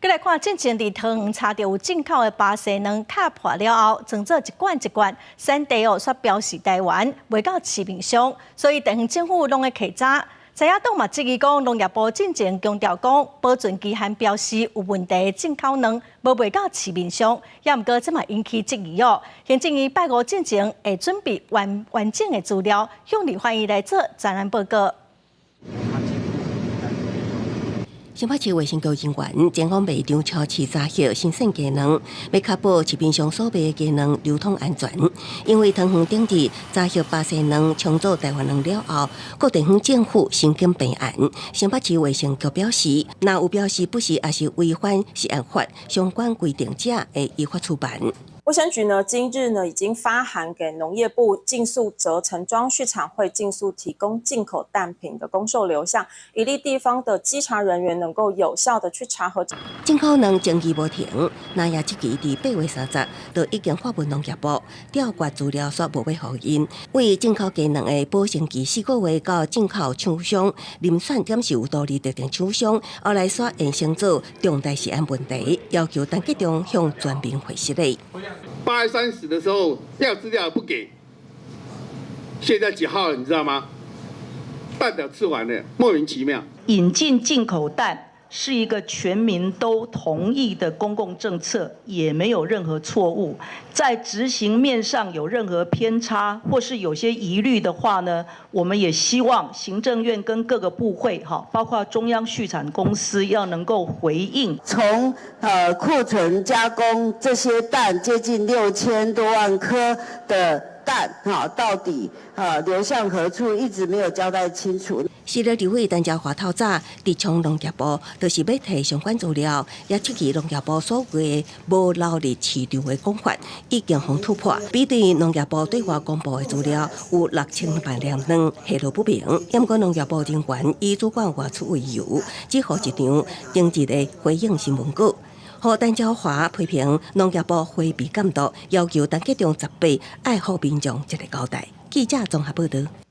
閣來看，進前佇桃園查著有進口的巴西卵敲破了後，裝做一罐一罐，產地哦煞標示台灣，賣到市面上，所以地方政府攏會稽查。在野黨嘛質疑講，農業部進前強調講，保存期限標示有問題的進口卵無賣到市面上，也毋過這嘛引起質疑哦。行政院拜五進前會準備完完整的資料，向立法院來做專案報告。新北市衛生局人員前往賣場超市查核新鮮雞卵，欲確保市面上所賣的雞卵流通安全。因為桃園頂日查核巴西卵充做台灣卵了後，各地方政府申請備案。新北市衛生局表示，若有標示不實抑是違反食安法相關規定者，會依法處辦。衛生局呢，今日呢已經發函給農業部，盡速責成中央畜產會盡速提供進口蛋品的供售流向，以利地方的稽查人員能夠有效的去查核。進口卵爭議無停，那也這期佇8月30就已經發文農業部調閱資料，煞無欲予𪜶。為進口雞卵的保鮮期4個月到進口廠商遴選檢是有獨立特定廠商，後來煞衍生做重大食安問題，要求陳吉仲向全民回釋的。 8月30的時候要資料不給，現在幾號了你知道嗎？蛋都吃完了，莫名其妙。引進進口蛋是一個全民都同意的公共政策，也沒有任何錯誤。在執行面上有任何偏差或是有些疑慮的話呢，我們也希望行政院跟各個部會，哈，包括中央畜產公司，要能夠回應。從庫存加工這些蛋接近6000多萬顆的蛋，哈，到底流向何處，一直沒有交代清楚。時任立委陳椒華透早直衝農業部，就是欲提相關資料，也質疑農業部所謂無流入市場的講法已經予突破。比對農業部對外公布的資料，有6000萬粒卵下落不明。毋過農業部人員以主管外出為由，只予一張定制的回應新聞稿。予陳椒華批評農業部迴避監督，要求陳吉仲18愛予民眾一個交代。記者綜合報道。